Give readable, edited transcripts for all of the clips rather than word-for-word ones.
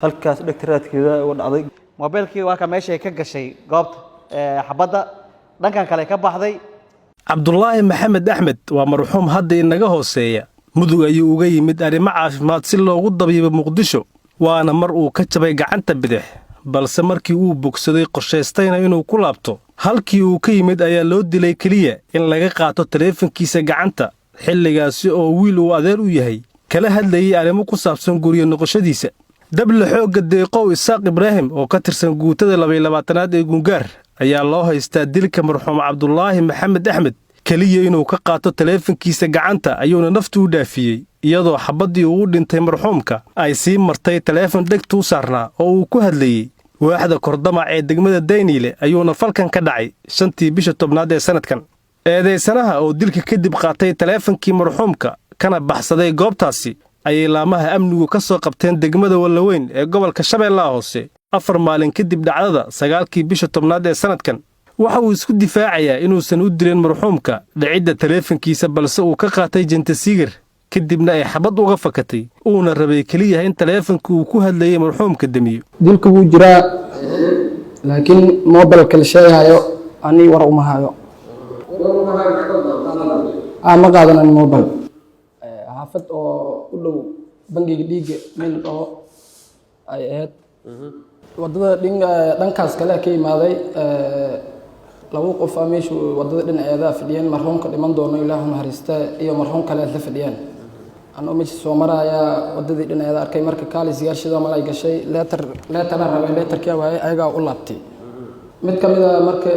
Halkaas dhegta raadkeeda uga dhacday. Mobeelkii waa ka meeshay ka gashay goobta xabadda, dhankan kale ka baxday. Cabdulaahi Maxamed Axmed waa marxuum hadda inaga hooseeya. Mudug ayuu uga yimid arrimo caafimaad si loogu dabiibo Muqdisho, waana mar uu ka jabay gacanta bidix. Balse markii uu bogsaday, qorshaystayna inuu ku laabto halkii uu ka yimid, ayaa loo dilay keliya in laga qaato taleefankiisa gacanta, xilligaasi oo wiil uu adeer u yahay kala hadlayay arrimo ku saabsan guryo noqoshadiisa. Dable xoogga Deeqow Isaaq Ibraahim oo ka tirsan guutada 22aad ee Gungaar ayaa loo haystaa dilka marxuum Cabdulaahi Maxamed Axmed. Keliya inuu ka qaato taleefankiisa gacanta ayuuna naftu u dhaafiyey, iyadoo xabaddii uu dhintay marxuumka ay sii martay taleefon dhegtu u saarnaa oo uu ku hadlayey. Waaxda Kordamac ee degmada Dayniile ayuuna falkan ka dhacay 5tii bisha 10aad ee sannadkan. Eedaysanaha oo dilka kadib qaatay taleefankii marxuumka kana baxsaday goobtaasi ayay laamaha amnigu ka soo qabteen degmada Wallaweyn ee gobolka Shabeellaha Hoose 4 maalin kadib dhacdada, 9kii bisha 10aad ee sannadkan. Waxa uu isku difaacayaa inuusan u dilin marxuumka dhicidda taleefankiisa, balse uu ka qaatay jentasiigir, kadibna ay xabad uga fakatay, uuna rabay keliya in taleefanka uu ku hadlayay marxuumka demiyo. Dilka wuu jiraa, laakiin mobilka la sheegayo ani war uma hayo. Ma qaadanan mobile. Xaafad oo u dhow bangiga dhiigga meel dhaho ay ahayd, wadada dhankaas kale ka imaaday. Laba qof a meeshu wadada dhinaceeda fadhiyeen, marxuumka dhiman doono, Ilaahu naxariista, iyo marxuum kale la fadhiyeen. Anoo meesha soo maraya wadadii dhinaceeda arkay. Marka kaali sigaarshida malay gashay, leetar leetara rabay, leetarkia waayay, ayagaa u laabtay. Mid ka mid a marka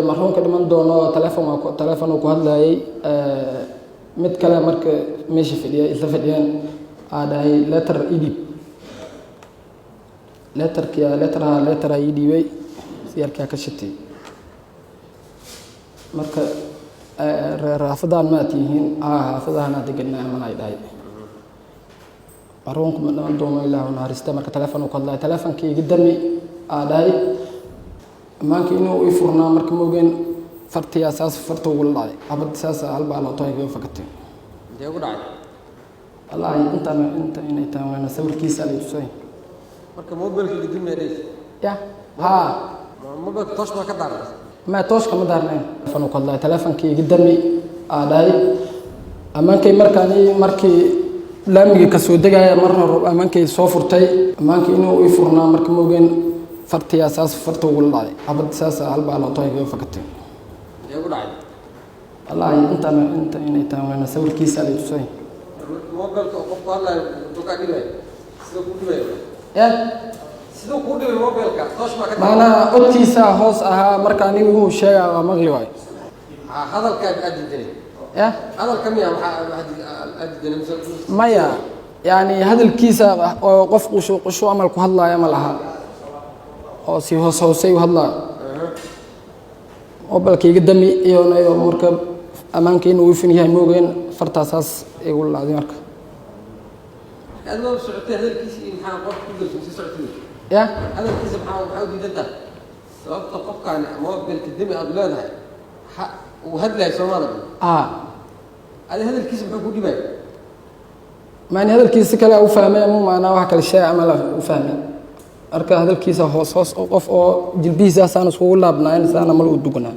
marxuumka dhiman doono telefoon telefoon uu ku hadlayay. Mid kale marka meesha fadhiya, isla fadhiyeen, aa dhahay leetar ii dhiib. Leetarkia leetaraha leetara ii dhiibay, sigaarkaa ka shitay. Marka reer xaafadahan maad tihiin? Haa, xaafadahan deganaa, mana ay dhahay. Marxuumka ma dhiman doono, Ilaahu naxariista, marka telefoon uu ku hadlaya, telefonkii iga dami aa dhahay. Ammaanka inuu ii furnaa marka moogeen, fartiyaa saas farta ugula dhacday xabad, saas halbaa looto iga fakatay. Intee ugu dhacay? Wallaahi intaan inta inay tahay waana sawirkiisa lay tusay. Marka mobilka gidimay dhays? Ya, haa. Mobilka toosh baa ka daaray? Ma, tooshka ma daarnayn. Telefoon uu ku hadlaya, telefonkii iga dami aa dhahay. Ammaankay markaani markii laamigii ka soo degaya marna hore ammaankay soo furtay. Ammaanka inuu ii furnaa marka moogeen, fartiyaa saas farta ugula dhacday xabad, saas halbaa looto iga fakatay. Intee ugu dhacay? Wallaahi intaan inta inay tahay waana sawirkiisa lay tusay. Mobilka oo qofku hadlayo muxuu kaa dhibaya? Siduu kuu dhibaya? Ya. Siduu kuu dhibay mobilka? Toosh baa ka daaray? Maanaa codkiisa hoos ahaa, marka anigu inuu sheegaa waa maqli waayo. Hadalka aad diidanay? Ya. Hadalka miya waxaa aad diidanay mise? Maya, yani hadalkiisa oo qof qushu qushu amal ku hadlaaya ma laha, oo si hoos hoosay u hadlaayo. Mobilka iga dami iyo marka ammaanka inuu ifin yahay moogeen, fartaasaas igu lacday marka. Aad ma socotay hadalkiisa iyo maxaa qof ku gelsan si socotay? Ya. Hadalkiisa maxaa u diidan tahay? Sababta qofkaan mobilka demi aad leedahay ha uu hadlayo Soomaalida. Adi hadalkiisa muxuu ku dhibaya? Maani hadalkiisa si kale u fahmay ama maanaa wax kale shay camal u fahmay. Marka hadalkiisa hoos hoos oo qof oo jilbihiisa saan iskugu laabnayn saana mal u dugnaa.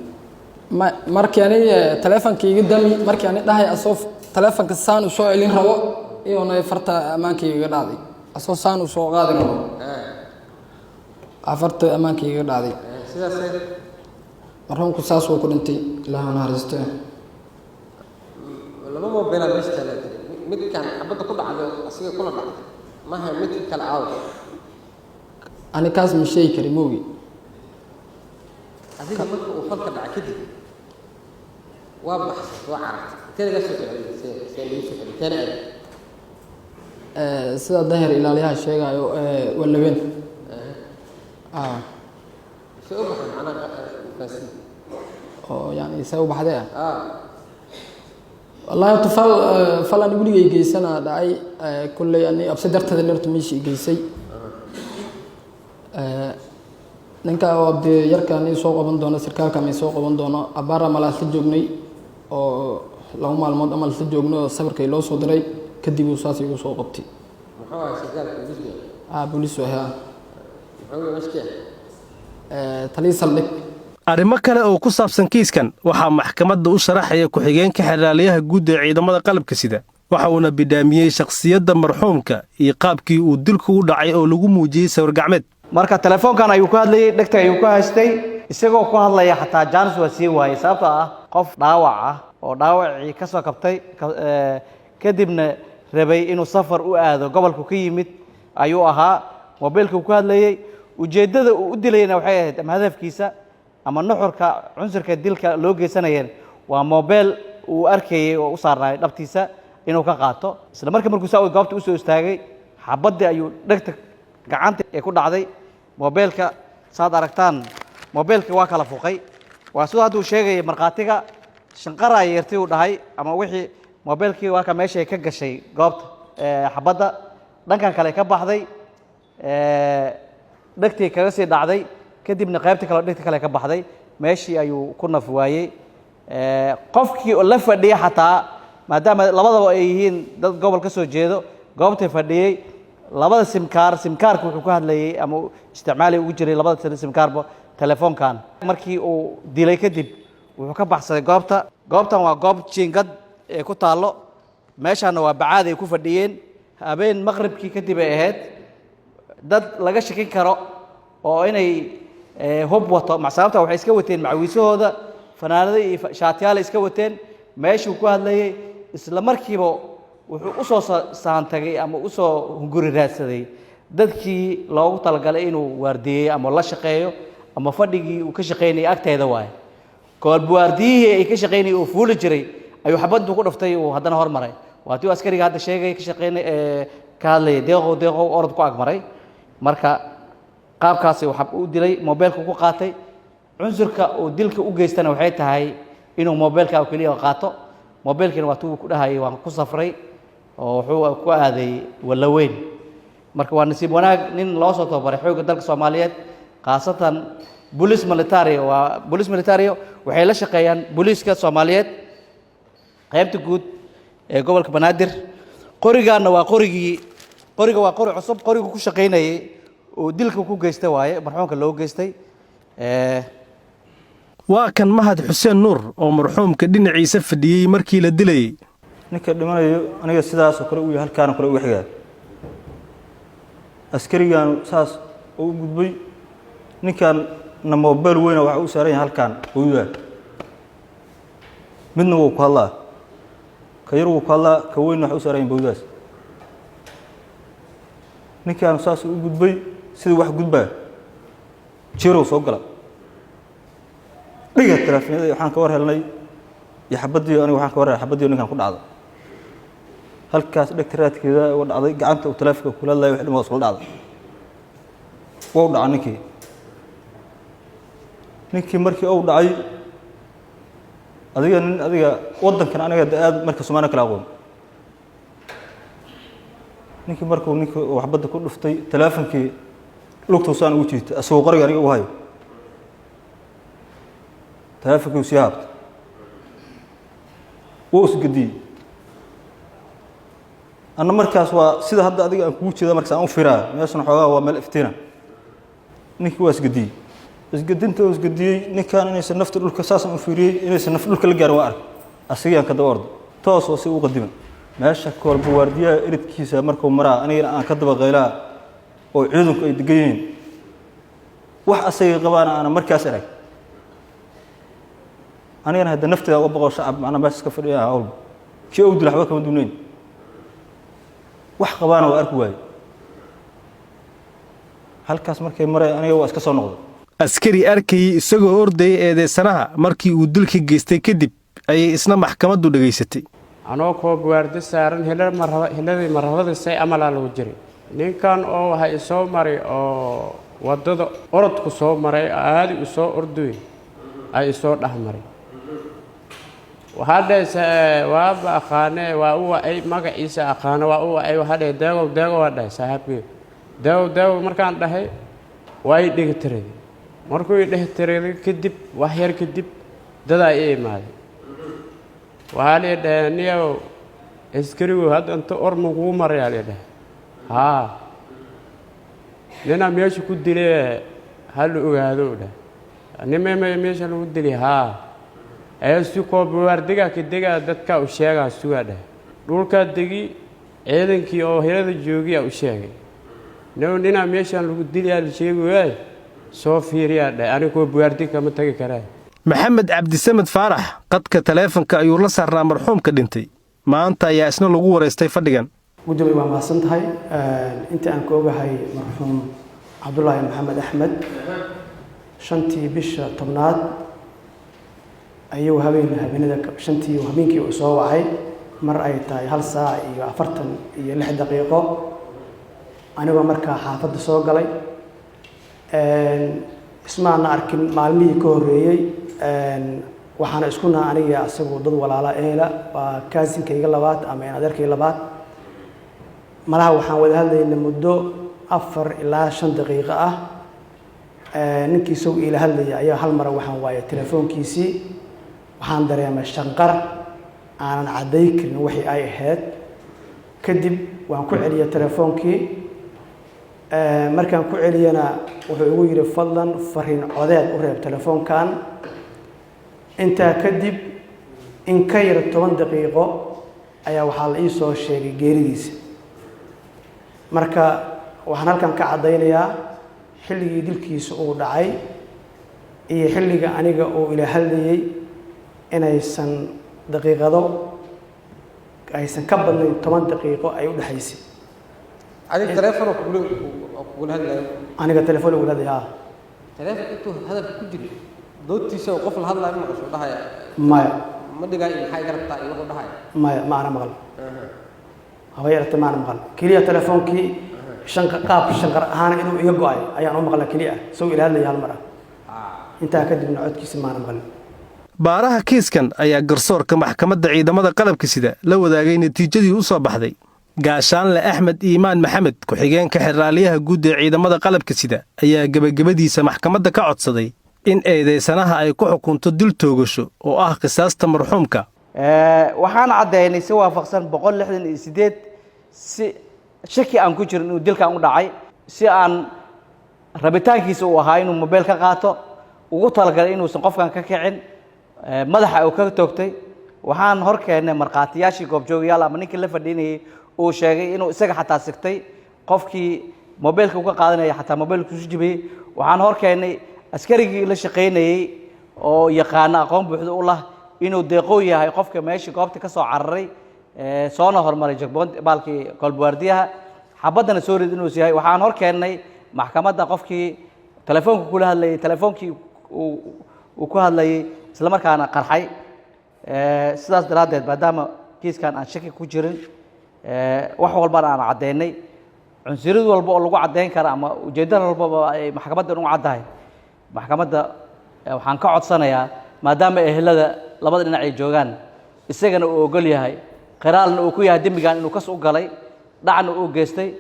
Ma markii ani taleefanka iga dami markii ani dhahay, asoo taleefanka saan u soo celin rabo iyona farta ammaanka igaga dhacday, asoo saan u soo qaadi rabo farta ammaanka igaga dhacday. Sidaas. Marxuumku saas uu ku dhintay, Ilaahu naxariisto. Laba mobilaa meesha taala tiri. Midkan xabadda ku dhacday asiga kula dhacday maha, midka kale aaw? Ani kaas ma sheegi kari, moogi. Adiga marka uu falka dhaca kadib waa baxsay, waa carartay. Intee laga soo celiyay? See lagu soo celiyay? Inteena aad? Sida Dahir ilaaliyaha sheegayo, waa labeen. See u baxay macnaha kaasi? Oo yani see u baxday ah? Wallahi horta fal ani weligay geysana dhacay. Kulley ani absi darteeda lerta meesha i geysay. Ninka oo dee yarkaan ii soo qaban doono, sarkaalka ma soo qaban doono, abaara malaa isla joognay oo 2 maalmood ama isla joognay oo sawirka loo soo diray kadib uu saas igu soo qabtay. Muxuu ahay sarkaalka gudbiga? Booliis waay haa. Muxuu meesha ka yahay? Taliya saldhig. Arrimo kale oo ku saabsan kiiskan waxaa maxkamadda u sharaxaya ku-xigeenka xeraaliyaha guud ee ciidamada qalabka sida. Waxa uuna bidhaamiyey shakhsiyadda marxuumka iyo qaabkii uu dilku u dhacay oo lagu muujiyey sawir gacmeed. Marka telefoonkan ayuu ku hadlayay, dhegta ayuu ku haystay isagoo ku hadlaya. Xataa chance waa sii waayey, sababtoo ah qof dhaawac ah oo dhaawacii ka soo kabtay, kadibna rabay inuu safar u aado gobolku ka yimid ayuu ahaa. Mobiilka ku hadlayey, ujeeddada uu u dilayna waxay ahayd, ama hadafkiisa ama nuxurka cunsurka dilka loo geysanayeen, waa mobeel uu arkayey oo u saarnaay dhabtiisa inuu ka qaato. Isla markii markuu saa goobta usoo istaagay, xabaddii ayuu dhegta gacanta ee ku dhacday mobeelka. Saad aragtaan, mobeelka waa kala fuqay. Waa sidoo hadduu sheegayay markhaatiga, shanqaraa yeertay uu dhahay, ama wixii mobeelkii waa ka meeshay ka gashay goobta xabadda, dhankan kale ka baxday, dhegtii kaga sii dhacday, kadibna qaybta kale oo dhegta kale ka baxday. Meeshii ayuu ku naf waayey. Qofkii oo la fadhiyay xataa, maadaama labadaba ay yihiin dad gobol ka soo jeedo, goobta fadhiyey, labada simkaar, simkaarka wuxuu ku hadlayey ama isticmaalay ugu jiray labada simkaarba telefoonkan. Markii uu dilay kadib wuxuu ka baxsaday goobta. Goobtan waa goob jiingad ee ku taallo, meeshaana waa bacaad ay ku fadhiyeen. Habeen maqribkii kadib ay ahayd. Dad laga shakin karo oo inay hub wato, sababta waxay iska wateen macawiisahooda, fanaanado iyo shaatiyaal iska wateen. Meeshuu ku hadlayey, isla markiiba wuxuu u soo saantagay ama usoo hunguri raadsaday dadkii loogu talagalay inuu waardiyeeyo ama la shaqeeyo, ama fadhigii uu ka shaqaynayay agteeda waaye. Koolbuwaardiyihii ay ka shaqaynayay uu fuuli jiray ayuu xabaddu ku dhuftay, uu haddana hormaray. Waa tii uu askariga hadda sheegay, ka shaqaynay ee ka hadlayay, "Deeqow, deeqow," orod ku agmaray. Marka qaabkaasi waxa u dilay mobeelka ku qaatay. Cunsurka uu dilka u geystana waxay tahay inuu mobeelka oo keliya qaato. Mobeelkiina waa tuu ku dhahayay waan ku safray oo wuxuu ku aaday Wallaweyn. Marka waa nasiib wanaag nin loo soo tababaray xoogga dalka Soomaaliyeed, khaasatan police militario. Waa police militario, waxay la shaqeeyaan booliiska Soomaaliyeed qaybta guud ee gobolka Banaadir. Qorigaana waa qorigii, qoriga waa qori cusub, qorigu ku shaqaynayay oo dilka ku geystay waaye marxuumka loo geystay. Waa kan Mahad Xuseen Nuur oo marxuumka dhinaciisa fadhiyey markii la dilayey. Ninka dhimanayo aniga sidaas oo kale u yahay, halkaana kale uga xigaa. Askarigan saas oo u gudbay, ninkan na mobile weyna waxa u saaran yahay halkaan hooyada. Midna wuu ku hadlaa, ka yar wuu ku hadlaa, ka weynna waxa u saaran yahay bowdaas. Ninkan saas u gudbay, sidii wax gudbaa jeerow soo gala dhiga taleefanada. Waxaan ka war helnay iyo xabaddii, aniga waxaan ka war helay xabaddii ninkan ku dhacday halkaas dhegta raadkeeda uga dhacday, gacanta uu taleefanka kula hadlayo, wax dhimo isla dhacday. Wuu dhacay ninkii. Ninkii markii uu dhacay, adiga nin adiga waddankan aniga de aad marka Soomaaliya kala aqoon, ninkii markuu ninkii uu xabadda ku dhuftay, taleefankii lugtuu saan ugu jiitay, asagoo qoriga aniga u hayo, taleefankii uu sii haabtay, wuu isgediyey. Anna markaas waa sida hadda adiga aan kugu jeeda, markaas aan u firaa meeshan xoogaa waa meel iftiina. Ninkii waa isgediyey. Isgedinta uu isgediyey ninkan, inaysan nafta dhulka, saasaan u fiiriyey, inaysan naf dhulka la gaarin waa arkay. Asagii aan ka daba orday toos oo si u qadima meesha koolba waardiyaha eridkiisa. Markuu maraa, anigana aan ka daba qaylaa oo ciidanku ay degan yihiin, wax asagii qabaana aana markaas arag. Anigana hadda nafteeda uga boqo, shacab macnaa meesha iska fadhiya hawlba kii ou dila waxba kama duunayn, wax qabaana waa arki waaye. Halkaas markay maray, aniga waa iska soo noqday. Askari arkayey isagoo ordayay eedeysanaha markii uu dilka geystay kadib ayay isna maxkamaddu dhegaysatay. Anoo koob waardi saaran hila maraba, hiladii marabadii say amalaa lagu jiray. Ninkan oo waxa isoo maray oo waddada orodku soo maray, aadi u soo ordoy, ay isoo dhex maray. Waxaa dhahaysa waaba aqaane, waa u wacay, magaciisa aqaano, waa u wacay. Waxaa dhahay, "Deegow, deegow," waa dhahay, "saaxiibkey, deegow, deegow." Markaan dhahay, waa ii dhegi tiraday. Markuu ii dhegi tiraday kadib, wax yar kadib, dadaa ii imaaday. Waxaa lii dhahay, "Niyow, askarigu hadda inta orma kugu marayaa?" Lii dhahay, "Haa." Ninaa meesha ku dilay ha la ogaado dheh. Nima meesha lagu dilay haa ee si koobawaardiga ka degaa dadka u sheegaa sugaa dheh. Dhulkaa degi ciidankii oo hirada joogiyaa u sheegay no ninaa meeshaan lagu dilayaa la sheegi waay soo fiiriyaa dheh, aniga koobawaardig kama tagi karaa. Maxamed Cabdisamed Faarax qadka taleefanka ayuu la saarnaa marxuumka dhintay maanta ayaa isna lagu waraystay fadhigan. Gudoomiye, waa mahadsan tahay. Inta aan ka ogahay marxuum Cabdulaahi Maxamed Axmed, 5-tii bisha 10aad ayuu habeen habeenada 5-tii habeenkii uu soo wacay mar ay tahay 1 saac iyo 46 daqiiqo, anigoo markaa xaafadda soo galay. Ismaana arkin maalmihii ka horreeyey. Waxaana isku naha aniga asagu dad walaala ehela, waa cousinkayga labaad ama in adeerkayga labaad. Malaha waxaan wada hadlaynay muddo 4 ilaa 5 daqiiqo ah. Ninkii isagu iila hadlaya ayaa hal mara waxaan waayay telefoonkiisii. Waxaan dareemay shanqar aanan cadday karin wixii ay ahayd. Kadib waan ku celiyay telefoonkii. Markaan ku celiyana wuxuu igu yidhi, "Fadlan fariin codeed u reeb telefoonkan." Intaa kadib in ka yar 10 daqiiqo ayaa waxaa la ii soo sheegay geeridiisa. Marka waxaan halkan ka caddaynayaa xilligii dilkiisa uu dhacay iyo xilliga aniga uu ila hadlayay inaysan daqiiqado aysan ka badnayn 10 daqiiqo ay u dhexaysay. Adiga telefoon kugula hadlayo? Aniga telefoon igula hadlaya, haa. Telefoon intuu hadalka ku jiro doodtiisa oo qof la hadlayo ma maqasho dhahaya? Maya. Ma dhigaay maxaa iga rabtaa iyo wuxuu dhahaya? Maya, ma ana maqal, haba yarate maana maqal. Keliya telefoonkii shanqa qaab shanqar ahaan inuu iga go-ay ayaan u maqla keliya, isagoo ila hadlaya hal mar ah. Intaa kadibna codkiisa maana maqlin. Baaraha kiiskan ayaa garsoorka maxkamadda ciidamada qalabka sida la wadaagay natiijadii u soo baxday. Gaashaanle Axmed Iimaan Maxamed, ku-xigeenka xeraaliyaha guud ee ciidamada qalabka sida, ayaa gebagabadiisa maxkamadda ka codsaday in eedaysanaha ay ku xukunto dil toogasho oo ah qisaasta marxuumka. Waxaan caddaynay si waafaqsan 168 si shaki aan ku jirin inuu dilkan u dhacay si aan rabitaankiisa uu ahaa inuu mobile ka qaato, ugu talagalay inuusan qofkan ka kicin, madaxa uu ka toogtay. Waxaan hor keennay markhaatiyaashii goobjoogayaal ama ninkii la fadhiinayay uu sheegay inuu isaga xataa sigtay qofkii mobilka uga qaadanaya, xataa mobilka kusu jibiyey. Waxaan hor keennay askarigii la shaqaynayey oo yaqaana aqoon buuxda u lah inuu deeqow yahay qofka meeshii goobta ka soo cararay, soona hormaray jagboon baalkii koolbuwaardiyaha, xabaddana soo rid inuu yahay. Waxaan hor keennay maxkamadda qofkii telefoonka kula hadlayay, telefoonkii uu ku hadlayay isla markaana qarxay. Sidaas daraaddeed, maadaama kiiskan aan shaki ku jirin, wax walbana aan caddaynay, cunsuriyad walba oo lagu caddayn kara ama ujeeddada walbaba ay maxkamaddan ugu caddahay, maxkamadda waxaan ka codsanayaa, maadaama ehelada labada dhinac ay joogaan, isagana uu ogol yahay, qiraalna uu ku yahay dembigan inuu kas u galay, dhacna uu geystay,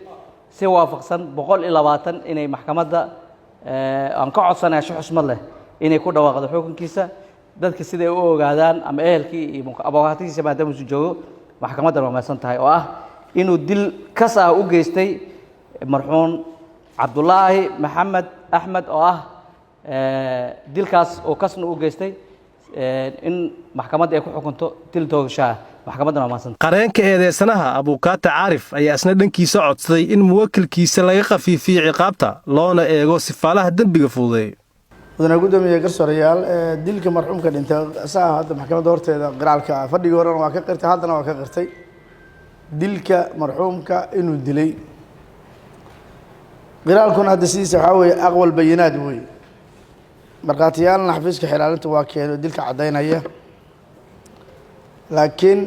si waafaqsan 120 inay maxkamadda aan ka codsanaya si xusmad leh inay ku dhawaaqdo xukunkiisa, dadka siday u ogaadaan ama ehelkii iyo abokaatihiisa maadaama uusu joogo. Maxkamaddan waa mahadsan tahay oo ah inuu dil kas ah u geystay marxuum Cabdulaahi Maxamed Axmed oo ah dilkaas oo kasna u geystay, in maxkamadda ay ku xukunto dil toogasho ah. Maxkamaddana waa mahadsan. Qareenka eedeysanaha, abuukaata Caarif, ayaa isna dhankiisa codsaday in muwakilkiisa laga khafiifiyo ciqaabta loona eego sifaalaha dembiga fududeeyo. Mudane guddoomiye, garsoorayaal, dilka marxuumka dhintay isaga hadda maxkamadda horteeda qiraalka fadhigii horena waa ka qirtay, haddana waa ka qirtay dilka marxuumka inuu dilay. Qiraalkuna hadda sidiisa waxaa weeye aqwal bayinaad wey. Markhaatiyaalna xafiiska xilaalinta waa keeno dilka caddaynaya, laakiin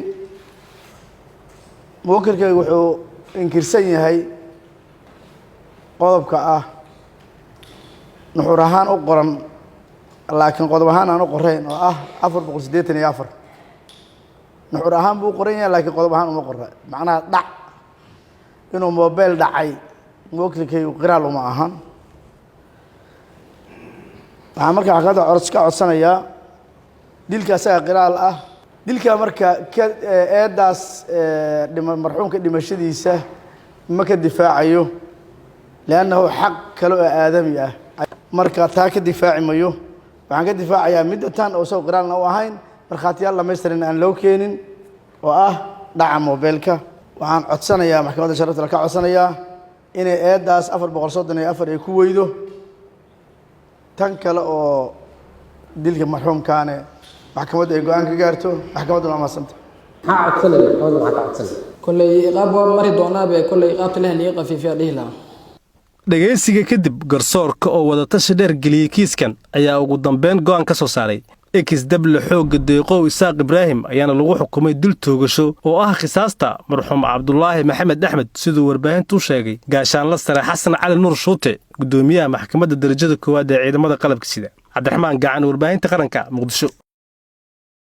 muwakilkaygu wuxuu inkirsan yahay qodobka ah nuxur ahaan u qoran laakiin qodob ahaan aan u qorayn, oo ah 484. Nuxur ahaan buu u qoran yahay laakiin qodob ahaan uma qora. Macnaha dhac inuu mobile dhacay muwakilkaygu qiraal uma ahan. Waxaan marka maxkamadda ka codsanayaa dilka asaga qiraal ah, dilka marka ka eedaas dhima marxuumka dhimashadiisa ma ka difaacayo. Liannahu xaq kale oo aadami ah. Marka taa ka difaaci mayo. Waxaan ka difaacayaa midda tan oo isago qiraalna u ahayn, markhaatiyaal dhamaystiran aan loo keenin, oo ah dhaca moobeelka. Waxaan codsanayaa, maxkamadda sharafta ka codsanayaa, inay eeddaas 434 ay ku weydo. Tan kale oo dilka marxuumkaane maxkamadda ay go-aan ka gaarto. Maxkamadduna waa mahadsanta. Maxaa codsanaya maxkamadda? Maxaa ka codsanaya? Kolley iqaab waa mari doonaabe, kolley iqaabta leh liiga qafiifiya dhihi lahaa. Dhegaysiga kadib, garsoorka oo wadatashi dheer geliyey kiiskan ayaa ugu dambeyn go'aan ka soo saaray. Ex dable xoogga Deeqow Isaaq Ibraahim ayaana lagu xukumay dil toogasho oo ah khisaasta marxuum Cabdulaahi Maxamed Axmed, siduu warbaahintu u sheegay gaashaanla sare Xasan Cali Nuur Shuute, guddoomiyaha maxkamadda darajada koowaad ee ciidamada qalabka sida. Cabdiraxmaan Gacan, warbaahinta qaranka, Muqdisho.